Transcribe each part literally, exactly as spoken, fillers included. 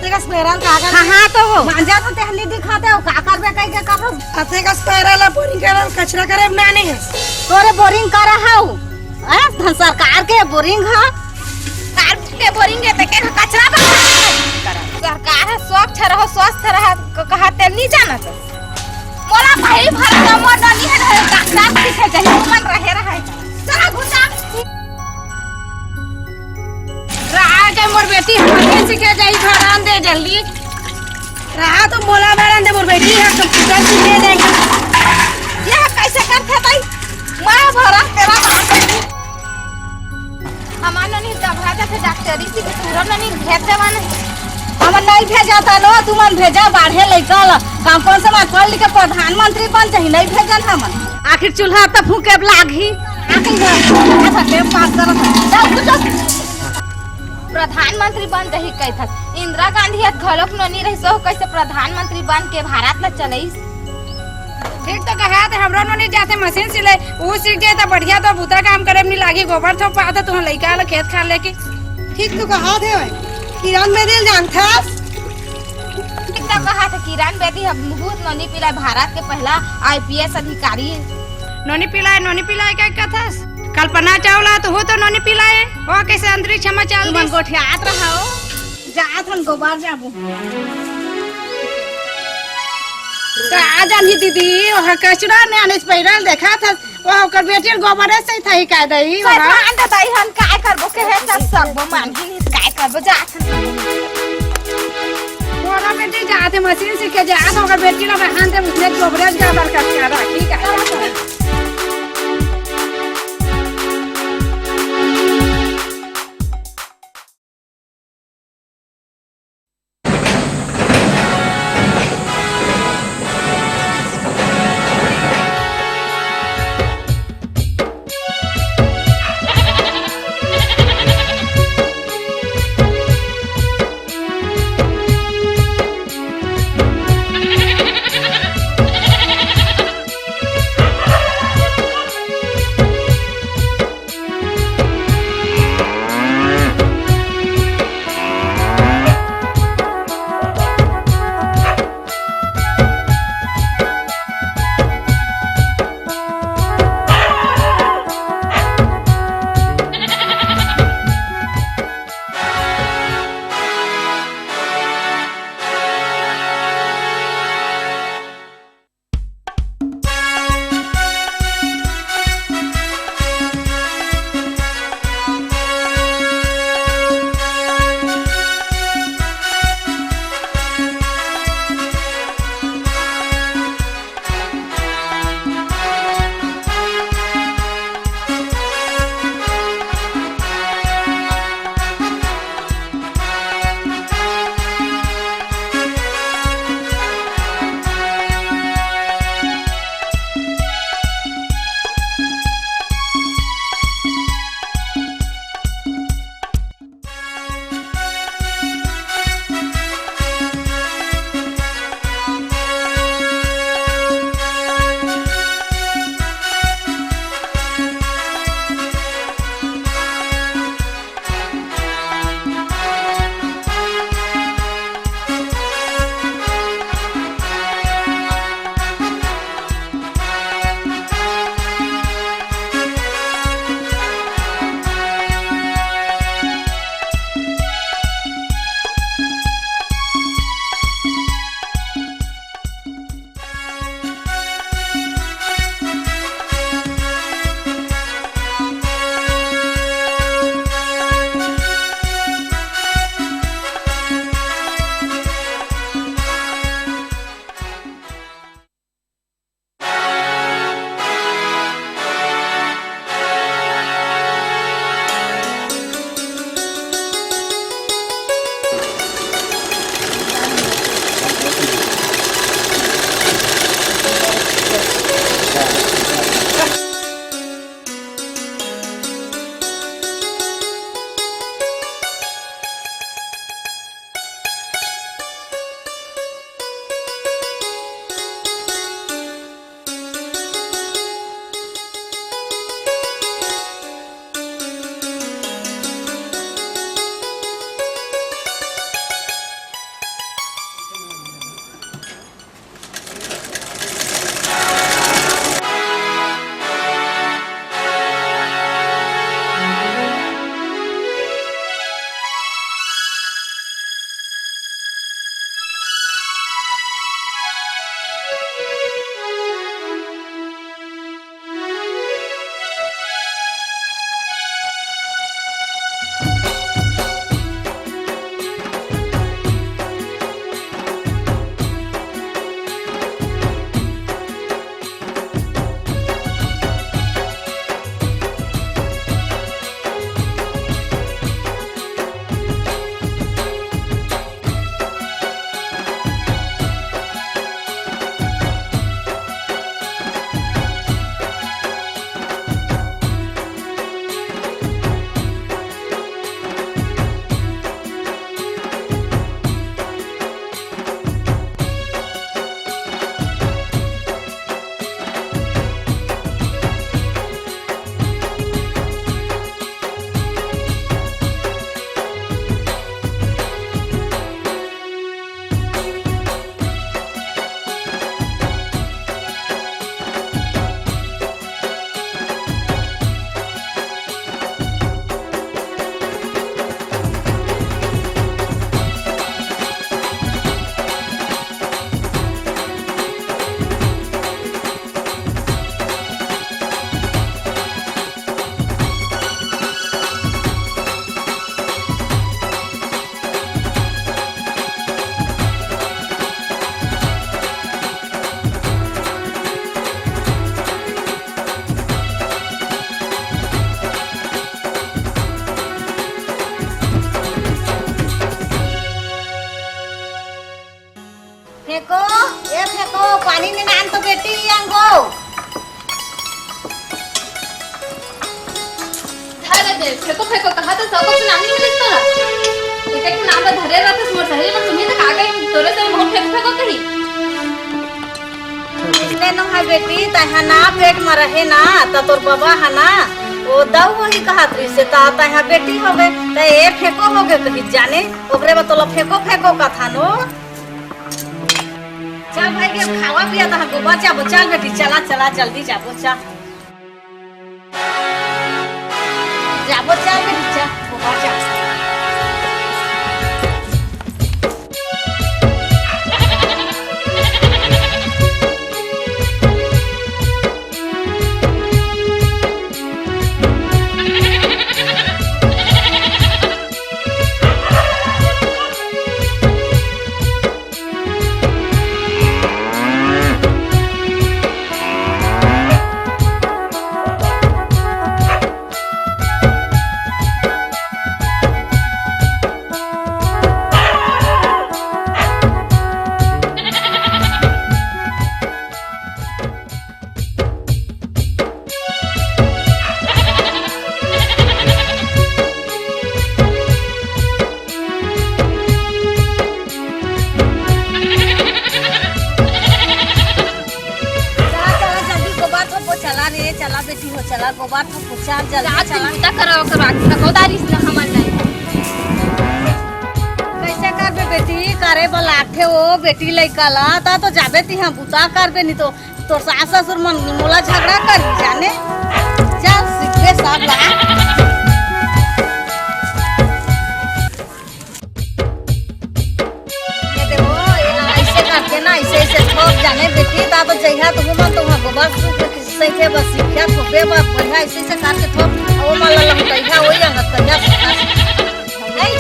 तेकस parallel का कर हाँ, हाँ, तो वो। मांजा तो टहली दिखाते हो, का करबे कहि के कहो। अते कस पैरल बोरिंग करल कचरा करे बनाने है। तोरे बोरिंग करा हौ। हैं? धन सरकार के बोरिंग ह। सरकार के बोरिंग है, ते के कचरा बना। सरकार है, स्वच्छ रहो, स्वस्थ रहो, क-, कहा ते नहीं जानत। मोला भाई भर का मोर ननी है, डॉक्टर सीखे जाही, मन रहे रहे। चला घुसा। रहा के मोर बेटी हमर के सीखे जाही, भरान दे जल्दी। रहा तो मोला भरान दे, मोर बेटी हम कंप्यूटर सीखे जाही। यह कैसे करथे भाई? मैं भरा तेरा बाप। हमार ननी दबा जाथे डॉक्टरी सीखे, तोरो ननी भेज देवा नहीं। हमन नहीं भेजा था नो, तुमन भेजा बाढ़े लइका ल। काम कौन से बात पढ़ लिख के प्रधानमंत्री बन जाही, नहीं भेजन हमन। आखिर चूल्हा त फूके लागही। आखिर घर, अच्छा, टेम पास करत है। जा, उठ जा। प्रधानमंत्री बन जाही कहथस। इंदिरा गांधी ह घलोक नोनी रहिस, ओह कैसे प्रधानमंत्री बन के भारत ल चलइस? ठीक तो कहा थे, हमरो नोनी जाथे मशीन सिलाई, ऊ सीख जाए त बढ़िया, तो बूता काम करे में नहीं लागी, गोबर थोप पाथे, तुहां लइका ल खेत खार लेके। ठीक तो कहा थे भाई, किरण बेदी ल जानथस? ठीक तो कहा थे, किरण बेदी ह बहुत नोनी पिला भारत के पहला आईपीएस अधिकारी। नोनी पिलाए, नोनी पिलाए क्या कथस? कल्पना चावला तो हो तो नोनी पिलाए, वो कैसे अंतरिक्ष में चल तुमन दिस? गोठियात रहा हो। जात हन गोबर जाबो। का जानही दीदी, ओह कचरा ने आने से पैरल देखाथस, ओह ओकर बेटी ल गोबरे से थई का दई, ओह। सर, मान दे दई, हम काय करबो, कहे सब, सब मान ही नहीं, काय करबो, जात हन। तोरा बेटी जात हे मशीन सीखे, जात ओकर बेटी ल रहन दे, उसने गोबरे जा बर कचरा, ठीक है। नहीं, नहीं, नान तो बेटी आंगो। धरे दे, फेंको, फेंको, कहा तो सब कुछ नाम नहीं मिलता ना। एक एक नाम तो धरे रहते, मोर सही में तुम्हें तो कागज तोरे से बहुत फेंक फेंको कहीं। इसने नो है बेटी, तैहा ना पेट में रहे ना, त तोर बाबा है ना, वो दऊ वही कहत रही से, त तैहा बेटी हो गए, त ए फेंको हो गए कही जाने, ओकरे बाद तोला फेंको फेंको कथा नो। चल भाई के खावा पिया त गोबर जाबो, चल बेटी, चला, चला, जल्दी जाबो, चल। जाबो, चल बेटी, चल, गोबर जा। चला, चला, जल्दी गोबर थोपो, चला रे, चला बेटी हो, चला गोबर थोपो, चल जल्दी रात के चला। बूता कराओ, करो, आखिर का गोदारी से ना हमन नहीं। कैसे करबे बेटी, करे बर लागथे ओ बेटी लइका ला, ता तो जाबे तिहा बूता करबे, नहीं तो तोर सास ससुर मन मोला झगड़ा करही जाने। चल सीखबे सब ला। ये देखो, ये ना ऐसे करके ना, ऐसे ऐसे ठोक जाने बेटी, ता तो जइहा तुम मन तुम गोबर सूख के सही के बस सीखा ठोके बस बढ़िया ऐसे ऐसे करके ठोक, वो मन ला लमकइहा, वही अंगत करिया सीखा। नहीं।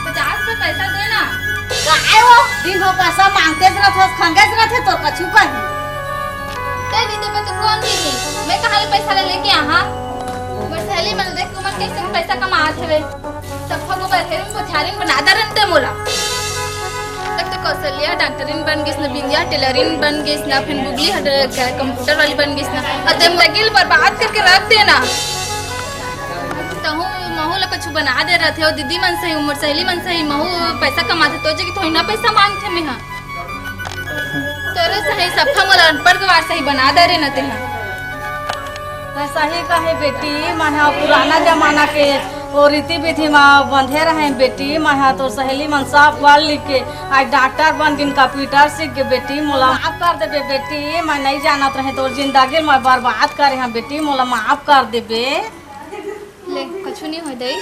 पचास रुपया पैसा दे ना। काय वो? दिन भर पैसा मांगते रहिथे, खंगे रहिथे, तोर कछु कही। ते नहीं देबे तो कौन देही? मैं कहाँ ले पैसा ले लेके आहा? मोर सहेली मन देख, उमन कैसे पैसा कमात हवे। सब फगो बर हेरिन, पोथारिन बना दे रहिन ते मोला। तब तो कौशल्या डॉक्टरिन बन गिस न, बिंदिया टेलरिन बन गिस न, फिर बुबली हट, कंप्यूटर वाली बन गिस न। और ते मोला गिल बर्बाद करके रख देना। तहूँ महू ला कुछ बना दे रहिथे, और दीदी मन सही, उमर सहेली मन सही, महू पैसा कमाथे, तो जे कि थोड़ी ना पैसा मांगथे मेहा। तोरे सही सफा मोला अनपढ़ गवार सही बना दे रे न तेहा। मैं सही कहे बेटी, मैं हा पुराना जमाना के वो रीति विधि मा बंधे रहे बेटी। मैं हा तोर सहेली मन सब पढ़ लिख के आज डॉक्टर बन गिन, कंप्यूटर सीख के बेटी, मोला माफ कर देबे बेटी। मैं नहीं जानत रहे तोर जिंदगी मैं बर्बाद करे हाँ बेटी, मोला माफ कर देबे। ले, कछु नहीं हो दई।